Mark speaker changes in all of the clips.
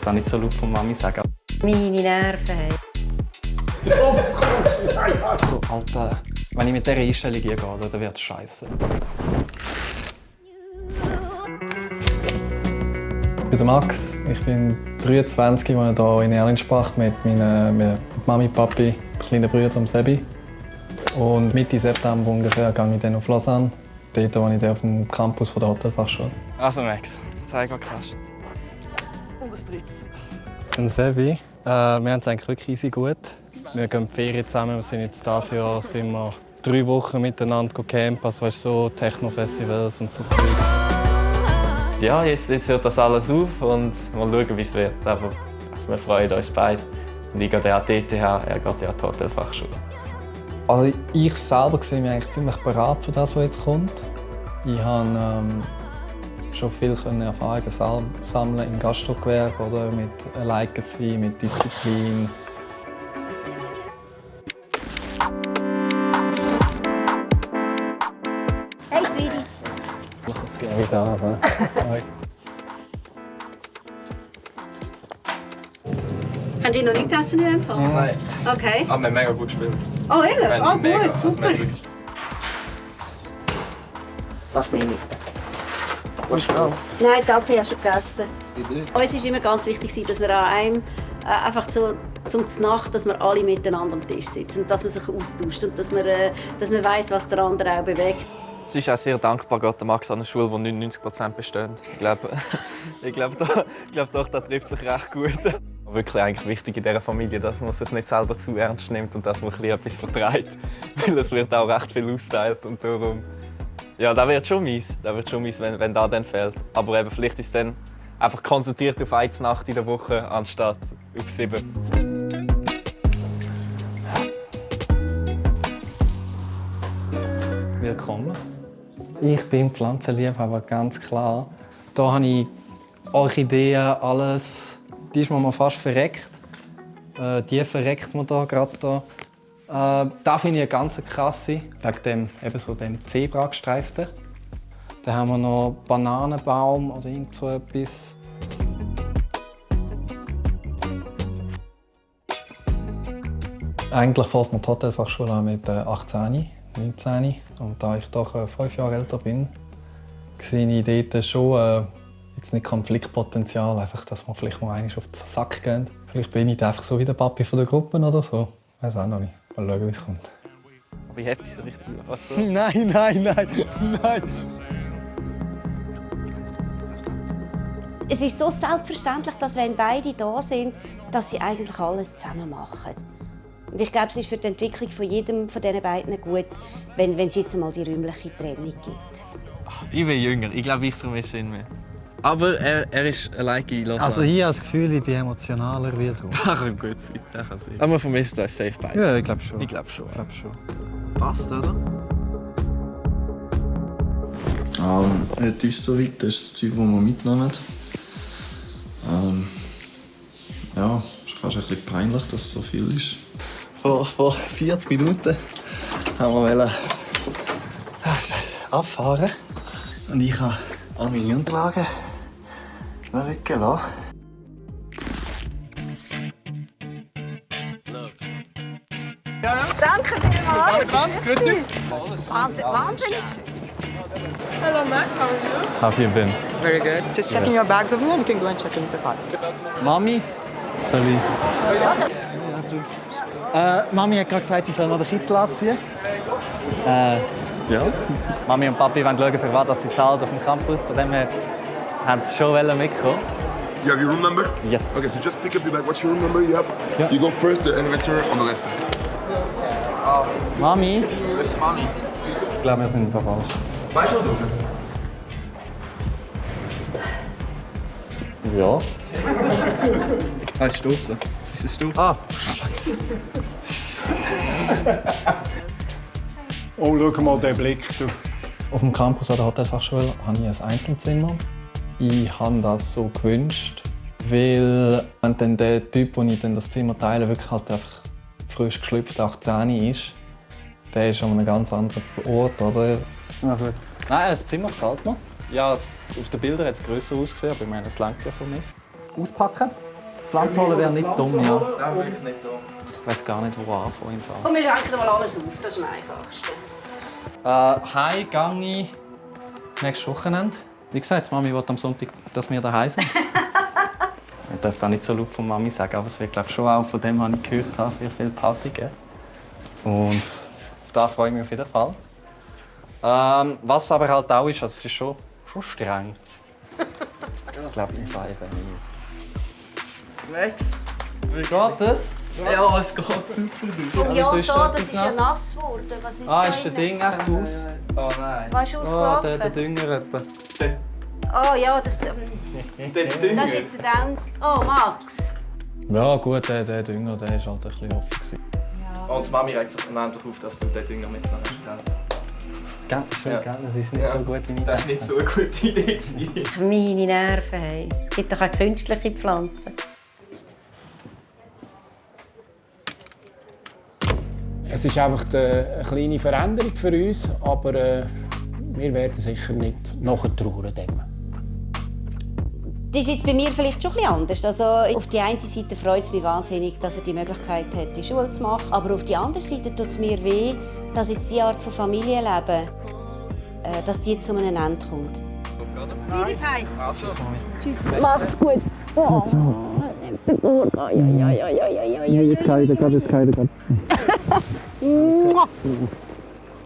Speaker 1: Das nicht so laut von Mami sagen.
Speaker 2: Meine Nerven.
Speaker 1: So, Alter, wenn ich mit dieser Einstellung gehe, dann wird es scheiße. Ich bin der Max, ich bin 23, wohne hier in Erlinsbach mit meinen Mami, Papi, kleinen Brüdern Sebi. Und Mitte September ungefähr gehe ich dann auf Lausanne. Dort wohne ich auf dem Campus der Hotelfachschule.
Speaker 3: Also Max, zeig, was du kannst. Und was dritt's?
Speaker 1: Und Sebi, wir haben es eigentlich wirklich easy gut. Wir gehen in die Ferien zusammen. Wir sind jetzt dieses Jahr 3 Wochen miteinander campen, also so Techno-Festivals und so Zeug.
Speaker 3: Ja, jetzt hört das alles auf und mal schauen, wie es wird. Aber also wir freuen uns beide. Und ich gehe an die ETH, er geht an die Hotelfachschule.
Speaker 1: Also ich selber sehe mich eigentlich ziemlich bereit für das, was jetzt kommt. Ich habe schon viel Erfahrungen sammeln im Gastrogewerbe, oder mit alleine sein, mit Disziplin.
Speaker 2: Hey Sweetie.
Speaker 1: Jetzt gehe ich wieder an.
Speaker 2: Haben die noch nicht gegessen in dem Fall?
Speaker 3: Nein.
Speaker 2: Okay.
Speaker 3: Aber wir haben mega gut gespielt.
Speaker 2: Oh, eben? Oh,
Speaker 3: Mega,
Speaker 2: gut, super.
Speaker 3: Also das ist meine. Was ist das?
Speaker 2: Nein, danke, ich habe schon gegessen. Uns war immer ganz wichtig, dass wir an einem einfach so zum Nacht, dass wir alle miteinander am Tisch sitzen und dass man sich austauscht und dass man weiss, was der andere auch bewegt.
Speaker 3: Es ist auch sehr dankbar, geht der Max an einer Schule, die 99% bestehen. Ich glaube, doch, da trifft sich recht gut. Wirklich eigentlich wichtig in dieser Familie, dass man sich nicht selber zu ernst nimmt und dass man etwas vertreibt. Weil es wird auch recht viel austeilt und darum... Ja, das wird schon mies, wenn das dann fehlt. Aber eben, vielleicht ist es dann einfach konzentriert auf eine Nacht in der Woche, anstatt auf 7.
Speaker 1: Willkommen. Ich bin Pflanzenliebhaber, ganz klar. Hier habe ich Orchideen, alles. Die ist mir mal fast verreckt. Die verreckt man hier gerade. Da finde ich eine ganz krasse, wegen dem Zebragestreiften. Dann haben wir noch Bananenbaum oder irgend so etwas. Eigentlich fährt man die Hotelfachschule an mit 18, 19. Und da ich doch 5 Jahre älter bin, sehe ich dort schon jetzt nicht Konfliktpotenzial, einfach, dass wir vielleicht mal einmal auf den Sack gehen. Vielleicht bin ich einfach so wie der Papi von der Gruppe oder so. Ich weiß auch noch nicht. Mal schauen, wie es kommt.
Speaker 3: Aber ich habe dich so richtig überrascht.
Speaker 1: Nein.
Speaker 2: Es ist so selbstverständlich, dass wenn beide da sind, dass sie eigentlich alles zusammen machen. Und ich glaube, es ist für die Entwicklung von jedem von diesen beiden gut, wenn es jetzt einmal die räumliche Trennung gibt.
Speaker 3: Ich bin jünger, ich glaube, ich vermisse ihn mehr. Aber er ist alleine in Lausanne.
Speaker 1: Also ich habe das Gefühl, ich bin emotionaler wie du.
Speaker 3: Das kann gut sein, das kann sein. Aber man vermisst uns safe beide.
Speaker 1: Ja, ich glaube schon.
Speaker 3: Ich glaube schon.
Speaker 4: Passt, oder? Heute ist es soweit, das ist das Zeug, das wir mitnehmen. Ja, es ist fast ein bisschen peinlich, dass es so viel ist. Vor 40 Minuten haben wir abfahren. Und ich habe all meine Unterlagen weggelassen.
Speaker 2: Danke vielmals.
Speaker 3: Franz, grüezi.
Speaker 2: Wahnsinnig schön.
Speaker 5: Hello Max, how are you?
Speaker 1: How have you been?
Speaker 5: Very good. Just checking your bags over here. You can go and check in the car.
Speaker 1: Mami? Soll ich? Mami hat gerade gesagt, ich soll noch den Kittel anziehen. Ja. Mami und Papi wollen schauen, für was sie zahlen auf dem Campus. Von dem her haben sie schon mitkommen.
Speaker 6: You have your room number?
Speaker 1: Yes.
Speaker 6: Okay, so just pick up your bag. What's your room number you have?
Speaker 1: Yeah.
Speaker 6: You go first, the elevator on the left side.
Speaker 1: Mami?
Speaker 3: Wo ist Mami?
Speaker 1: Ich glaube, wir sind falsch.
Speaker 3: Weißt du, wo du?
Speaker 1: Ja.
Speaker 3: Es ist draussen. Ist es draussen?
Speaker 1: Ah, Scheiße.
Speaker 7: Oh, schau mal den Blick. Du.
Speaker 1: Auf dem Campus an der Hotelfachschule habe ich ein Einzelzimmer. Ich habe das so gewünscht, weil wenn dann der Typ, den ich dann das Zimmer teile, wirklich halt einfach frisch geschlüpft 18 ist, der ist an einem ganz anderen Ort, oder?
Speaker 7: Ja, gut.
Speaker 1: Nein, das Zimmer gefällt mir. Ja, auf den Bildern hat es grösser ausgesehen, aber ich meine, es reicht ja für mich. Auspacken. Pflanzen holen wäre nicht dumm, ja. Ich weiß gar nicht, wo anfangen im Fall.
Speaker 2: Komm, wir ranken mal alles auf, das ist am einfachsten.
Speaker 1: Heim gehe ich nächstes Wochenende. Wie gesagt, Mami will am Sonntag, dass wir daheim sind. Ich darf das nicht so laut von Mami sagen, aber es wird glaube schon auch von dem, was ich gehört habe, sehr viel Party geben. Und auf das freue ich mich auf jeden Fall. Was aber halt auch ist, also es ist schon streng. Ich glaube, im Fall eben nicht.
Speaker 3: Max,
Speaker 1: Wie geht es?
Speaker 3: ja, es geht super.
Speaker 2: Oh ja,
Speaker 1: ist
Speaker 2: da,
Speaker 1: da
Speaker 2: das
Speaker 1: etwas
Speaker 2: ist ja
Speaker 1: nass?
Speaker 2: nass geworden. Was ist
Speaker 1: Ah,
Speaker 2: da
Speaker 1: ist der
Speaker 2: drin?
Speaker 1: Ding echt aus?
Speaker 3: Oh nein.
Speaker 2: Was ist
Speaker 1: Ah,
Speaker 2: ausgelaufen?
Speaker 1: der Dünger etwa.
Speaker 2: Oh ja, das ist jetzt ein Oh, Max.
Speaker 1: Ja gut, der Dünger der ist halt ein bisschen offen.
Speaker 3: Und die Mami regt sich dann endlich auf, dass du den Dünger mitgenommen hast.
Speaker 1: Ganz schön,
Speaker 3: Ja.
Speaker 1: das ist nicht so gut wie ich
Speaker 3: Das war nicht so eine gute Idee.
Speaker 2: Meine Nerven, hey. Es gibt doch auch künstliche Pflanzen.
Speaker 8: Es ist einfach eine kleine Veränderung für uns, aber wir werden sicher nicht nachtrauern dem.
Speaker 2: Das ist jetzt bei mir vielleicht schon ein bisschen anders. Also, auf die eine Seite freut es mich wahnsinnig, dass er die Möglichkeit hat, die Schule zu machen. Aber auf die andere Seite tut es mir weh, dass jetzt diese Art von Familienleben dass die zu einem Ende kommt. Sweetie Pie. Tschüss. Mach's gut. Oh.
Speaker 1: Jetzt kann ich gerade.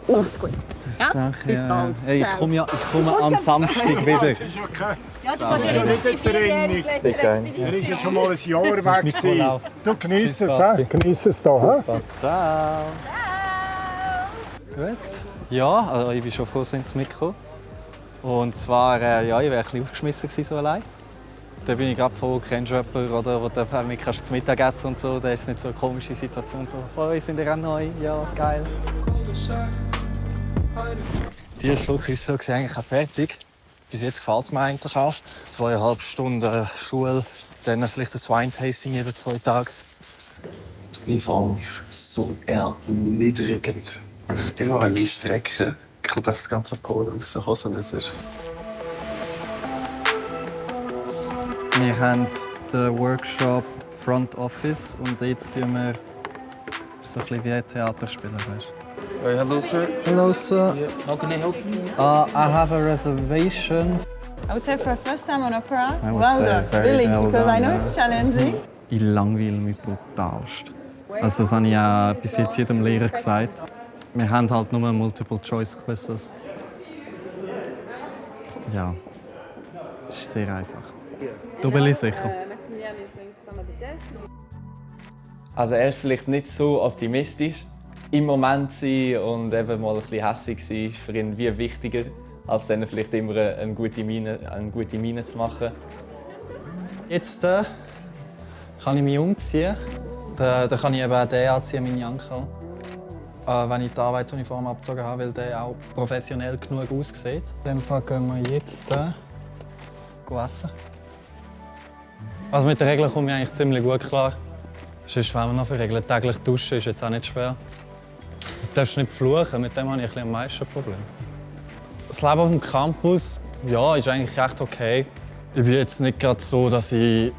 Speaker 2: Mach's gut. Ja?
Speaker 1: Danke.
Speaker 2: Bis bald.
Speaker 1: Hey, ich komme am Samstag wieder.
Speaker 7: Das ist okay.
Speaker 2: Ja, du kannst ja
Speaker 7: nicht in der Erinnerung. Er ist ja schon mal ein Jahr weg. gewesen. Du genießt es, hä? Genießt es hier, hä?
Speaker 1: Ciao. Gut. Ja, also ich bin schon froh, sind sie mitgekommen. Und zwar, ja, ich wäre ein bisschen aufgeschmissen gewesen, so allein. Da bin ich gerade froh, kennst du jemanden, oder, wo du mit kannst zu Mittag essen und so. Da ist es nicht so eine komische Situation. So, oh, sind ihr auch neu? Ja, geil. Dieser Schluck ist so eigentlich auch fertig. Bis jetzt gefällt es mir eigentlich auch. 2,5 Stunden Schule, dann vielleicht ein Wine-Tasting jeden 2 Tage.
Speaker 4: Die Uniform ist so erniedrigend. Immer wenn ich strecke, kommt das ganze Pol aus der Hose.
Speaker 1: Wir haben den Workshop Front Office und jetzt tun wir so ein bisschen wie ein Theater spielen. Weißt?
Speaker 3: Hello, sir.
Speaker 1: Hello, sir.
Speaker 3: How can I help you?
Speaker 1: I have a reservation.
Speaker 9: I would say for a first time on opera,
Speaker 1: I would
Speaker 9: well
Speaker 1: say
Speaker 9: done,
Speaker 1: very
Speaker 9: really,
Speaker 1: well
Speaker 9: because
Speaker 1: done,
Speaker 9: I know
Speaker 1: yeah.
Speaker 9: it's challenging.
Speaker 1: Ich langweile mich brutalst. Also das habe ich auch bis jetzt jedem Lehrer gesagt. Wir haben halt nur Multiple-Choice-Quizzes. Ja, das ist sehr einfach. Du bist sicher.
Speaker 3: Also er ist vielleicht nicht so optimistisch. Im Moment sein und eben mal ein bisschen hässig sein ist für ihn wie wichtiger, als dann vielleicht immer eine gute Miene zu machen.
Speaker 1: Jetzt kann ich mich umziehen. Dann kann ich eben den anziehen, meine Janke. Wenn ich die Arbeitsuniform abgezogen habe, weil der auch professionell genug aussieht. In dem Fall gehen wir jetzt essen. Also mit den Regeln komme ich eigentlich ziemlich gut klar. Sonst wollen wir noch für Regeln. Täglich duschen ist jetzt auch nicht schwer. Du darfst nicht fluchen, mit dem habe ich am meisten Probleme. Das Leben auf dem Campus ja, ist eigentlich recht okay. Ich bin jetzt nicht gerade so, dass ich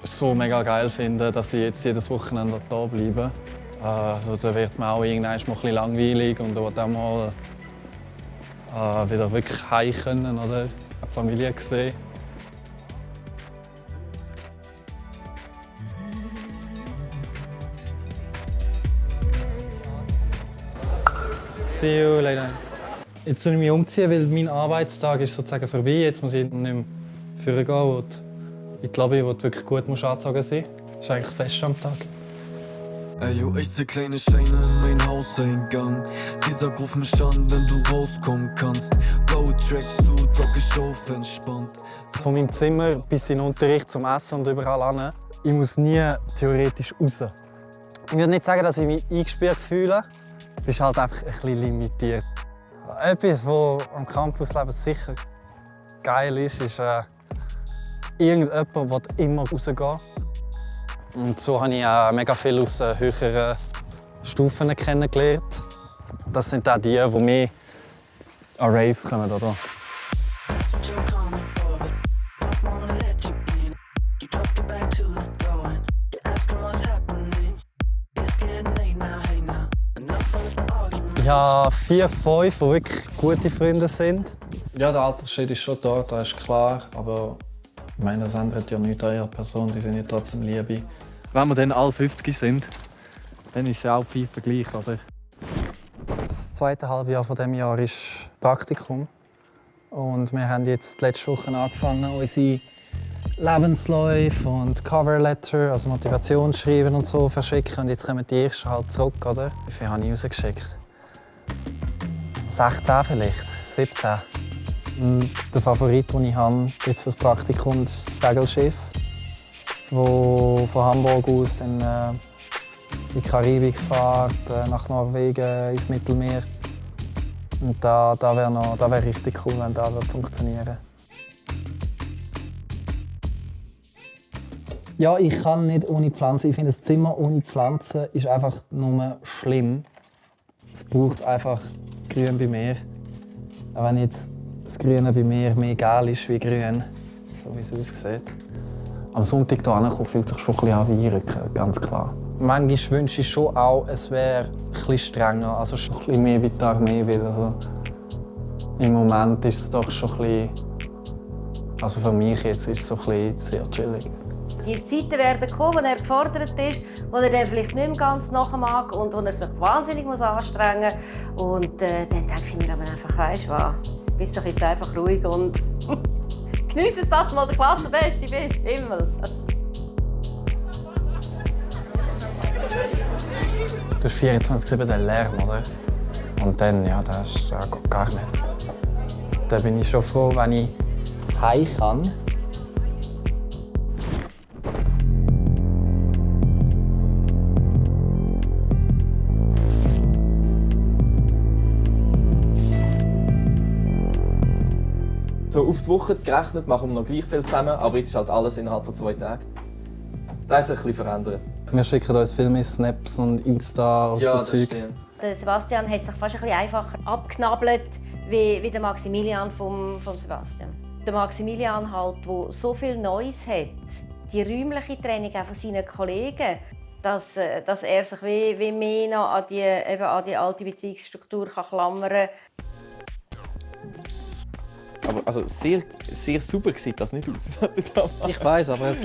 Speaker 1: so mega geil finde, dass ich jetzt jedes Wochenende da bleibe. Also, da wird mir auch irgendwann mal ein bisschen langweilig und da will auch mal wieder wirklich heim können oder die Familie sehen. See you later. Jetzt muss ich mich umziehen, weil mein Arbeitstag ist sozusagen vorbei. Jetzt muss ich nicht mehr führen gehen, wo in die Lobby, wo du wirklich gut angezogen sein musst. Das ist eigentlich das Beste am Tag.
Speaker 10: Ey, yo, ich seh kleine Scheine in mein Hauseingang. Sie sagt, ruf mich an, wenn du rauskommen kannst. Blaue Tracksuit, rock ich auf, entspannt.
Speaker 1: Von meinem Zimmer bis in den Unterricht zum Essen und überall hin. Ich muss nie theoretisch raus. Ich würde nicht sagen, dass ich mich eingesperrt fühle. Du bist halt einfach ein bisschen limitiert. Etwas, was am Campusleben sicher geil ist irgendjemand, der immer rausgeht. Und so habe ich auch mega viel aus höheren Stufen kennengelernt. Das sind auch die mehr an Raves kommen, oder?
Speaker 10: That's what you're coming for, but I wanna let you in. You dropped your back to the floor.
Speaker 1: habe 4, 5, die wirklich gute Freunde sind. Ja, der Altersschnitt ist schon da, das ist klar. Aber ich meine, das ändert ja nichts an ihrer Person, sie sind ja trotzdem Liebe. Wenn wir dann alle 50 sind, dann ist es auch Pfeife gleich, oder? Das zweite Halbjahr von diesem Jahr ist Praktikum. Und wir haben jetzt letzte Woche angefangen, unsere Lebensläufe und Coverletter, also Motivationsschreiben und so, verschicken. Und jetzt kommen die ersten halt zurück, oder? Wie viel habe ich rausgeschickt? 16 vielleicht, 17. Und der Favorit, den ich habe jetzt für das Praktikum, ist das Segelschiff, das von Hamburg aus in die Karibik fährt, nach Norwegen, ins Mittelmeer. Und da wäre richtig cool, wenn das funktionieren würde. Ja, ich kann nicht ohne Pflanzen. Ich finde, das Zimmer ohne Pflanzen ist einfach nur schlimm. Es braucht einfach Grün bei mir. Auch wenn jetzt das Grüne bei mir mehr gel ist wie grün, so wie es aussieht. Am Sonntag hier hinkommen fühlt sich schon ein bisschen an wie Einrücken, ganz klar. Manchmal wünsche ich schon auch, es wäre ein bisschen strenger, also schon ein bisschen mehr wie die Armee will. Also im Moment ist es doch schon ein bisschen, also für mich jetzt ist es so ein bisschen sehr chillig.
Speaker 2: Die Zeiten werden kommen, wo er gefordert ist, wo er dann vielleicht nicht mehr ganz nachher mag und wo er sich wahnsinnig anstrengen muss. Und dann denke ich mir aber einfach, weisst du was, bist doch jetzt einfach ruhig und geniesse es, dass du mal der Klassenbeste bist. Himmel.
Speaker 1: Du hast 24/7 den Lärm, oder? Und dann, ja, das geht gar nicht. Da bin ich schon froh, wenn ich heim kann.
Speaker 3: So auf die Woche gerechnet machen wir noch gleich viel zusammen, aber jetzt ist halt alles innerhalb von 2 Tagen. Das hat sich ein bisschen verändert.
Speaker 1: Wir schicken uns viel mehr Snaps und Insta und so Zeug.
Speaker 2: Der Sebastian hat sich fast ein bisschen einfacher abknabbelt wie der Maximilian vom Sebastian. Der Maximilian halt, der so viel Neues hat, die räumliche Trennung auch von seinen Kollegen, dass er sich wie mehr noch an die alte Beziehungsstruktur klammern kann.
Speaker 3: Aber also sehr super sieht das nicht aus.
Speaker 1: Ich weiß, aber es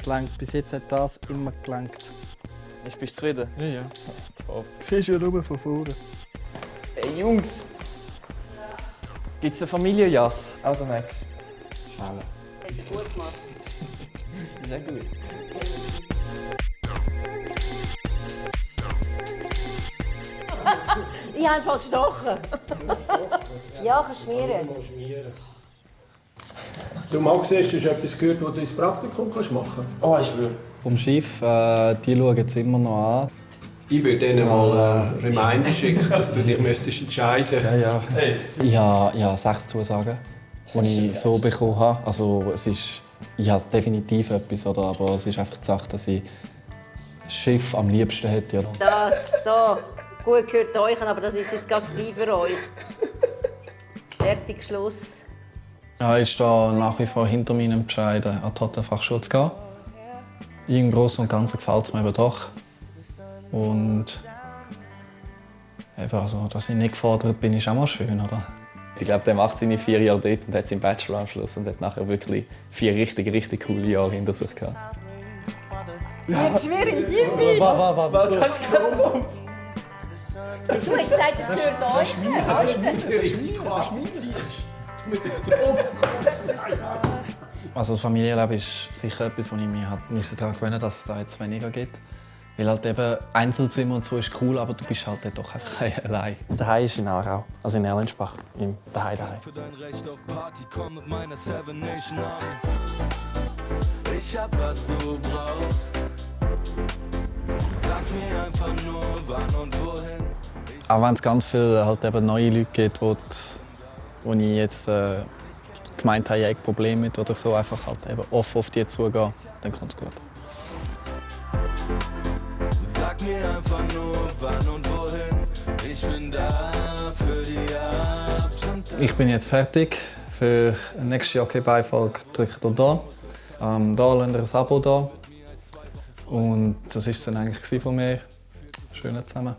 Speaker 1: langt. Bis jetzt hat das immer gelangt.
Speaker 3: Bist du zufrieden?
Speaker 1: Ja.
Speaker 3: Top.
Speaker 1: Siehst du ja nur von vorne.
Speaker 3: Hey Jungs! Gibt's eine Familienjass? Also Max.
Speaker 1: Schade.
Speaker 2: Hat er gut gemacht.
Speaker 3: Ist auch gut.
Speaker 2: Ich habe einfach gestochen. Ja, kannst schmieren.
Speaker 8: Du Max, hast du etwas gehört, was du ins Praktikum machen kannst?
Speaker 3: Oh, ich schwöre.
Speaker 1: Vom Schiff, die schauen es immer noch an.
Speaker 11: Ich würde ihnen mal einen Reminder schicken, dass du dich entscheiden müsstest.
Speaker 1: Ja. Ich habe 6 Zusagen, die ich so bekommen habe. Also, ich habe definitiv etwas, oder? Aber es ist einfach die Sache, dass ich das Schiff am liebsten hätte. Oder?
Speaker 2: Das hier, gut gehört euch, aber das ist jetzt gerade für euch. Fertig, Schluss.
Speaker 1: Ja, ich stehe nach wie vor hinter meinem Entscheid, an die Hotelfachschule zu gehen. Im Großen und Ganzen gefällt es mir eben doch. Und eben, also, dass ich nicht gefordert bin, ist auch mal schön, oder?
Speaker 3: Ich glaube, der macht seine 4 Jahre dort und hat seinen Bachelor am Schluss und hat nachher wirklich 4 richtig coole Jahre hinter sich gehabt.
Speaker 2: Ja. Schwierig, Yippie!
Speaker 3: Was hast du genommen?
Speaker 2: Du hast gesagt, es gehört euch.
Speaker 1: Also das Familienleben ist sicher etwas, wo ich mich daran gewöhnen musste, dass es da jetzt weniger gibt. Weil halt eben Einzelzimmer und so ist cool, aber du bist halt doch einfach allein. Daheim ist in Aarau, also in Erlenspach, im Daheim.
Speaker 10: Für dein Recht auf Party, komm mit meiner Seven Nation Army. Ich hab, was du brauchst. Sag mir einfach nur, wann und wohin.
Speaker 1: Auch wenn es ganz viele halt eben neue Leute gibt, wo ich jetzt gemeint habe, ich habe Probleme mit oder so, einfach halt eben offen auf die zugehen, dann kommt es gut.
Speaker 10: Sag mir einfach nur, wann und wohin. Ich bin da für die Ups und Downs.
Speaker 1: Ich bin jetzt fertig. Für die nächste Jockey-Beifolge drückt ihr hier. Da lasst ihr ein Abo da. Und das war es dann eigentlich von mir. Schön zusammen.